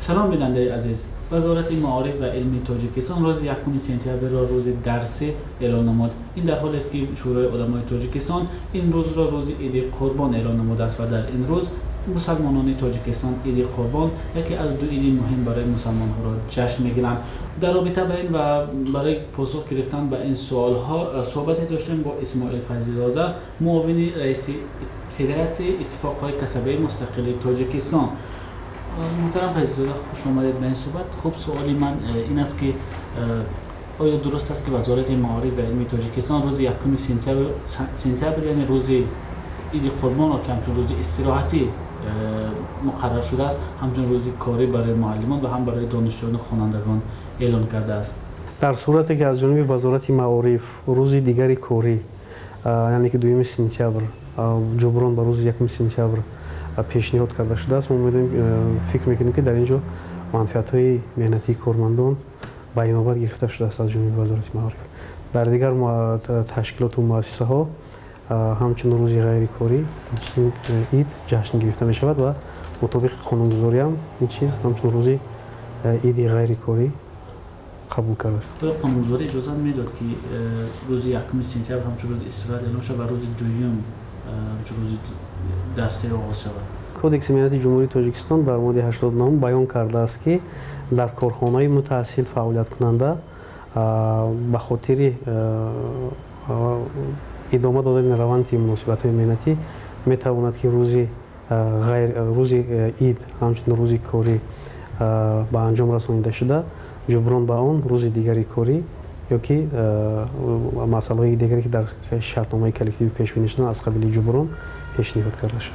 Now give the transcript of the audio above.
Салом, бинандаи азиз. Вазорати маориф ва илми Тоҷикистон рӯзи 1 сентябрро рӯзи дарсӣ эълон намуд. Ин дар ҳолест, ки Шӯрои уламои Тоҷикистон ин рӯзро рӯзи Иди Қурбон эълон намудааст ва дар ин рӯз мусалмонони Тоҷикистон Иди Қурбон, яке аз ду иди муҳим барои мусалмонҳоро ҷашн мегиранд. Дар робита ба ин ва барои посух гирифтан ба ин суолҳо суҳбате доштем бо Исмоил Файзизода, муовини раиси Федератсияи иттифоқҳои касабаи мустақили Тоҷикистон. Муҳтарам Файзизода, хуш омадед ба ин суҳбат. Хуб, суоли ман ин аст, ки оё дуруст аст, ки Вазорати маориф ва илми Тоҷикистон рӯзи 1 сентябр, яъне рӯзи Иди Қурбонро, ки ҳамчун рӯзи истироҳатӣ муқаррар шудааст, ҳамчун рӯзи корӣ барои муаллимон ва ҳам барои донишҷӯёну хонандагон эълон кардааст? Дар сурате ки аз ҷониби Вазорати маориф рӯзи дигари корӣ, яъне ки 2 сентябр, ҷуброн ба рӯзи 1 сентябр пешниҳод карда шудааст, мо медонем, фикр мекунем, ки дар ин ҷо манфиатҳои меҳнатии кормандон ба инобат гирифта шудааст аз ҷониби Вазорати маориф. Дар дигар ташкилоту муассисаҳо ҳамчун рӯзи ғайрикорӣ ид ҷашн гирифта мешавад ва мутобиқи қонунгузориам ин чиз ҳамчун рӯзи иди ғайрикорӣ қабул карда шуд. Оё қонунгузорӣ иҷозат медод, ки рӯзи 1 сентябр ҳамчун рӯзи истироҳат эълон шавад ва рӯзи дуюм ҳамчун рӯзи дарсӣ оғоз шавад? Кодекси меҳнати Ҷумҳурии Тоҷикистон дар моддаи 89 баён кардааст, ки дар корхонаи мутаҳассил фаъолияткунанда ба хотири идома додани раванди муносибатҳои меҳнатӣ метавонад, ки рӯзи ид ҳамчун рӯзи корӣ ба анҷом расонида шуда, ҷуброн ба он рӯзи дигари корӣ ё ки масъалаҳои дигаре, ки дар шартномаи коллективӣ пешбинӣ шуданд, аз қабили ҷуброн пешниҳод карда шуд.